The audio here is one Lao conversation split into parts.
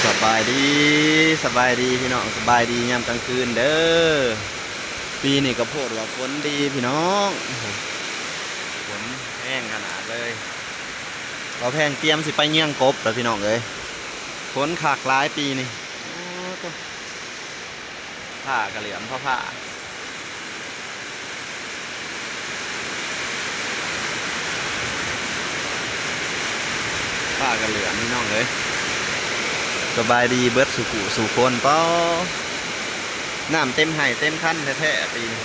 ສະບາຍດີ ສະບາຍດີພີ່ນ້ອງ ສະບາຍດີຍາມກາງຄືນເດີ. ປີນີ້ກໍໂພດວ່າຝົນດີພີ່ນ້ອງ ຝົນແຮງຂະໜາດເລີຍ. ບ່າວແພງຕຽມຊິໄປເຍືອງກົບແລ້ວພີ່ນ້ອງເອີຍ ຝົນຄັກຫຼາຍປີນີ້. ໂອ້ໂຕ ຟ້າກະເຫຼືອມຟ້າໆ ຟ້າກະເຫຼືອມພີ່ນ້ອງເອີຍ. ສະບາຍດີເບິດສູ່ຜູ້ສູ່ຄົນ ປາ ນ້ຳເຕັມໄຮ່ເຕັມຄັນແທ້ໆ ປີນີ້.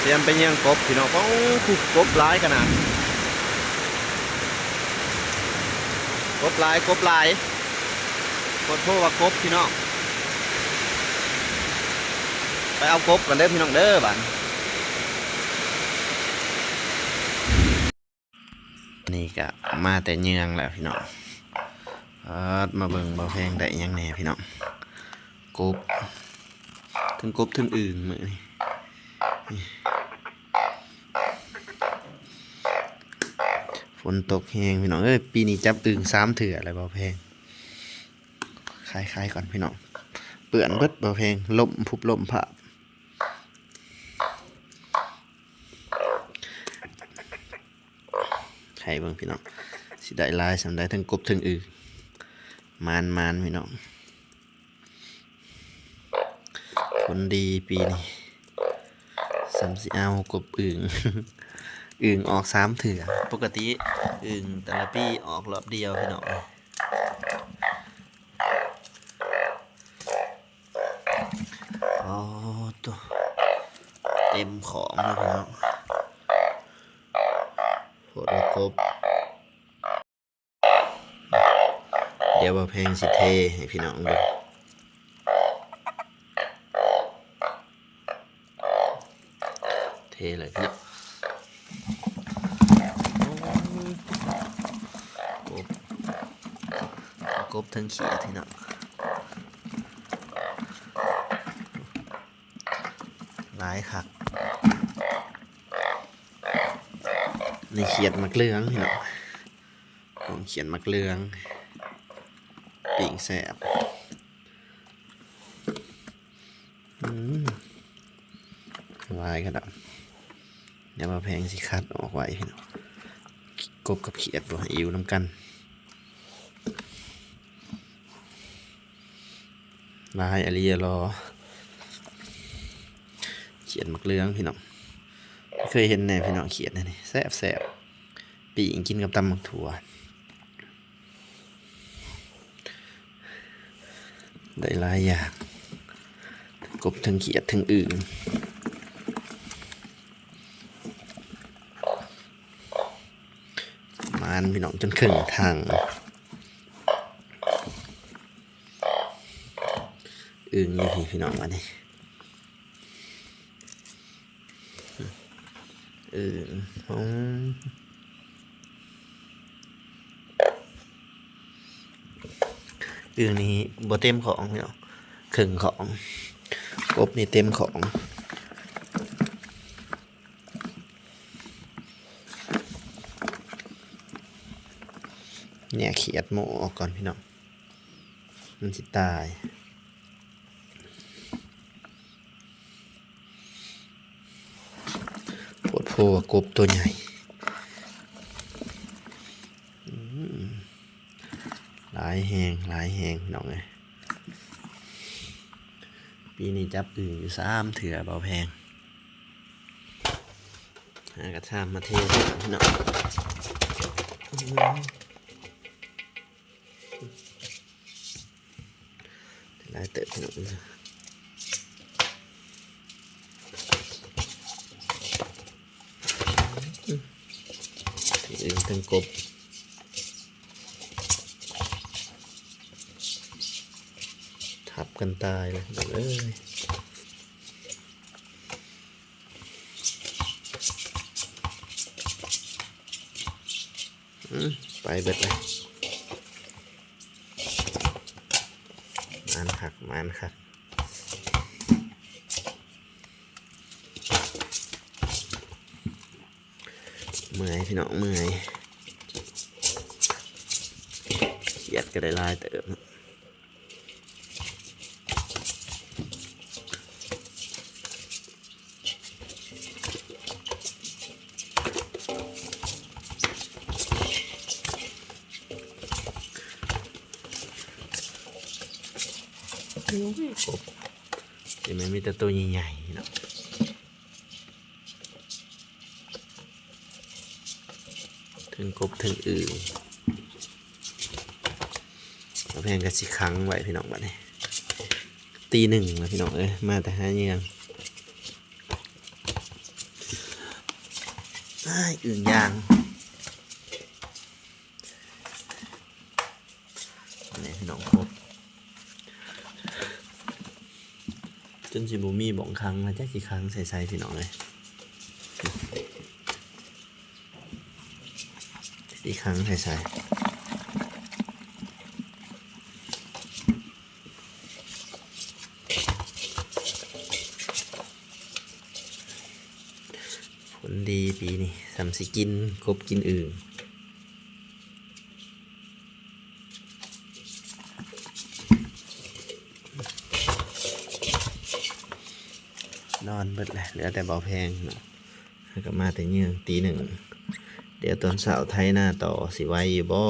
ຕຽມໄປເຍືອງກົບພີ່ນ້ອງ. ໂອ້ ກົບຫຼາຍຂະໜາດ ກົບຫຼາຍ ກົບຫຼາຍ ໂພດໂພວ່າກົບພີ່ນ້ອງ. ໄປເອົາກົບກັນເດີພີ່ນ້ອງເດີ ບາດນີ້. ນີ້ກະມາແຕ່ເຍືອງແລ້ວພີ່ນ້ອງ. ເອີ ມາເບິ່ງບ່າວແພງໄດ້ຫຍັງແດ່ພີ່ນ້ອງ. ກົບ ເທິງກົບເທິງອຶ່ງມື້ນີ້. ຝົນຕົກແຮງພີ່ນ້ອງເອີຍ ປີນີ້ຈັບອຶ່ງສາມເທື່ອແລ້ວບ່າວແພງ. ຂາຍໆກ່ອນພີ່ນ້ອງ ເປື້ອນເບິດ ບ່າວແພງລົ້ມພຸບລົ້ມພາບ. ໃຫ້ເບິ່ງພີ່ນ້ອງ ຊິໄດ້ຫຼາຍສ່ຳໃດ ເທິງກົບເທິງອຶ່ງ. ໝານໆພີ່ນ້ອງ ຜົນດີປີນີ້ ສ່ຳຊິເອົາກົບອຶ່ງ ອຶ່ງອອກສາມເທື່ອ. ປົກກະຕິອຶ່ງແຕ່ລະປີອອກລອບດຽວພີ່ນ້ອງ. ອໍໂຕ ເຕັມຂອງເລີຍພີ່ນ້ອງ ໂພດວ່າກົບ. ດຽວບ່າວແພງຊິເທໃຫ້ພີ່ນ້ອງເບິ່ງ. ເທເລີຍພີ່ນ້ອງ. ໂອ້ ກົບ ກົບເທິງຂຽດພີ່ນ້ອງ ຫຼາຍຄັກ. ນີ້ຂຽດໝາກເຫຼືອງພີ່ນ້ອງ ຂອງຂຽດໝາກເຫຼືອງ ປີ້ງແຊບ. ອືມ ຫຼາຍຂະໜາດ ດຽວບ່າວແພງຊິຄັດອອກໄວ້ພີ່ນ້ອງ ກົບກັບຂຽດບໍ່ໃຫ້ຢູ່ນຳກັນ. ຫຼາຍອີ່ຫຼີລໍ ຂຽດໝາກເຫຼືອງພີ່ນ້ອງ ເຄີຍເຫັນແດ່ພີ່ນ້ອງ ຂຽດແນວນີ້ແຊບໆ ປີ້ງກິນກັບຕຳໝາກຖົ່ວ. ໄດ້ຫຼາຍຢ່າງ ກົບເທິງຂຽດເທິງອຶ່ງ ໝານພີ່ນ້ອງ ຈົນເຄິ່ງຖັງ ອຶ່ງຢູ່ພີ້ພີ່ນ້ອງ ບາດນີ້. ເອີ ອືມ ອຶ່ງນີ້ບໍ່ເຕັມຂອງພີ່ນ້ອງ ເຄິ່ງຂອງ ກົບນີ້ເຕັມຂອງ. ແຍກຂຽດໝູ່ອອກກ່ອນພີ່ນ້ອງ ມັນຊິຕາຍ. ໂພດໂພວ່າກົບໂຕໃຫຍ່ ອືມ ຫຼາຍແຮງ ຫຼາຍແຮງພີ່ນ້ອງເອີຍ. ປີນີ້ຈັບອຶ່ງຢູ່ສາມເທື່ອ ບ່າວແພງ ຫາກະຊາມມາເທໃສ່ພີ່ນ້ອງ. ຫຼາຍເຕີບພີ່ນ້ອງ ອືມ ເຖິງອຶ່ງເຖິງກົບ ທັບກັນຕາຍເລີຍພີ່ນ້ອງເອີຍ. ອືມ ໄປເບິດເລີຍ ໝານຄັກ ໝານຄັກ. ເມື່ອຍພີ່ນ້ອງ ເມື່ອຍ ຂຽດກໍໄດ້ຫຼາຍເຕີບ. ໂອ້ຍ ກົບ ຊິແມ່ນມີແຕ່ໂຕໃຫຍ່ໆເນາະ. ເທິງກົບເທິງອຶ່ງ ບ່າວແພງກໍຊິຂັງໄວ້ພີ່ນ້ອງ ບັດນີ້ຕີໜຶ່ງແລ້ວພີ່ນ້ອງເອີຍ ມາແຕ່ຫາເຫຍື່ອ ອ້າຍ ອຶ່ງຢ່າງ. ນີ້ພີ່ນ້ອງ ຄົບ ຈົນຊິບໍ່ມີບ່ອນຂັງແລ້ວ ຈັກຊິຂັງໃສ່ໃສພີ່ນ້ອງເອີຍ ຊິຂັງໃສ່ໃສ. ຜົນດີປີນີ້ ສ່ຳຊິກິນກົບກິນອຶ່ງ. ນອນເບິດແລ້ວ ເຫຼືອແຕ່ບ່າວແພງເນາະ ແລ້ວກໍມາແຕ່ເຫຍື່ອ ຕີໜຶ່ງ ດຽວຕອນເຊົ້າໄຖນາຕໍ່ ຊິໄຫວຢູ່ບໍ່?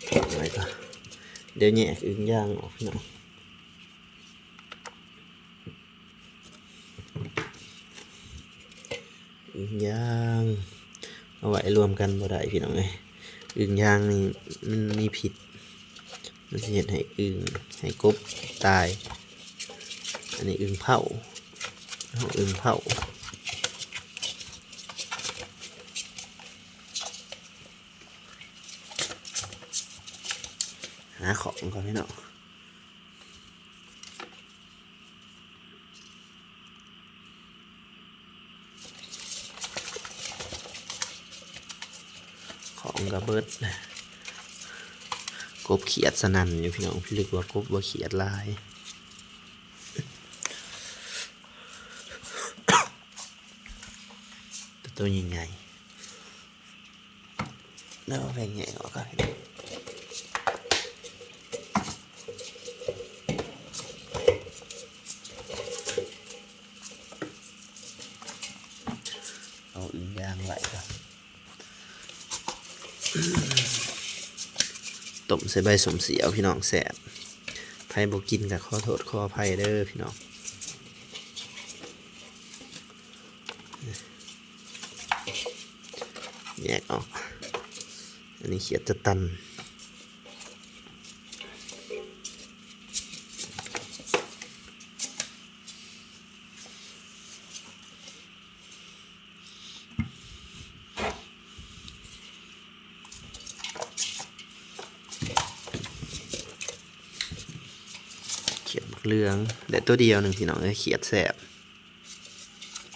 ຖອດໄວ້ກ່ອນ ດຽວແຍກອຶ່ງຢ່າງອອກເນາະ. ອຶ່ງຢ່າງເອົາໄວ້ລວມກັນບໍ່ໄດ້ພີ່ນ້ອງເອີຍ ອຶ່ງຢ່າງນີ້ມັນມີພິດ ມັນຊິເຮັດໃຫ້ອຶ່ງ ໃຫ້ກົບຕາຍ. ອັນນີ້ອຶ່ງເຜົາ ເຮົາອຶ່ງເຜົາ ຫາຂອງກ່ອນພີ່ນ້ອງ. ຂອງກໍເບິດ ກົບຂຽດສະໜັ່ນຢູ່ພີ່ນ້ອງ ພິລຶກວ່າກົບວ່າຂຽດຫຼາຍ ແຕ່ໂຕໃຫຍ່ໆ. ແລ້ວເອົາແບ່ງແຍກອອກກ່ອນ ເອົາອຶ່ງຢ່າງໄວ້ກ່ອນ. ຕົ້ມໃສ່ໃບສົ້ມສຽວພີ່ນ້ອງ ແຊບ ໃຜບໍ່ກິນກໍຂໍໂທດຂໍອະໄພເດີພີ່ນ້ອງ. ແຍກອອກ ອັນນີ້ຂຽດຈະຕັນ ຂຽດໝາກເຫຼືອງ ໄດ້ໂຕດຽວໜຶ່ງພີ່ນ້ອງເອີຍ ຂຽດແຊບ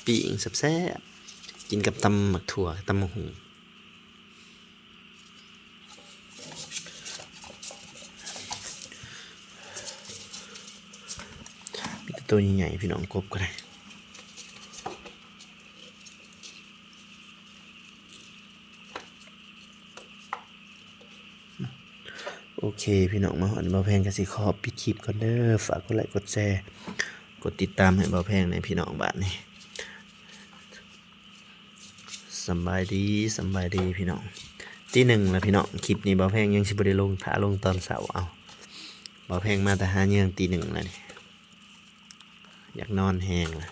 ປີ້ງແຊບໆ ກິນກັບຕຳໝາກຖົ່ວ ຕຳໝາກຫຸ່ງ ມີແຕ່ໂຕໃຫຍ່ໆ ພີ່ນ້ອງ ກົບກໍໄດ້. ໂອເຄພີ່ນ້ອງ ມາຮອດນີ້ ບ່າວແພງກໍຊິຂໍປິດຄລິບກ່ອນເດີ ຝາກກົດໄລກົດແຊ ກົດຕິດຕາມໃຫ້ບ່າວແພງແດ່ພີ່ນ້ອງ ບາດນີ້ ສຳບາຍດີ ສຳບາຍດີພີ່ນ້ອງ ຕີໜຶ່ງແລ້ວພີ່ນ້ອງ ຄລິບນີ້ບ່າວແພງຍັງຊິບໍ່ໄດ້ລົງ ຖ້າລົງຕອນເຊົ້າ ເອົ້າ ບ່າວແພງມາແຕ່ຫາເຫຍື່ອ ຕີໜຶ່ງແລ້ວນີ້ ຢາກນອນແຮງລະ.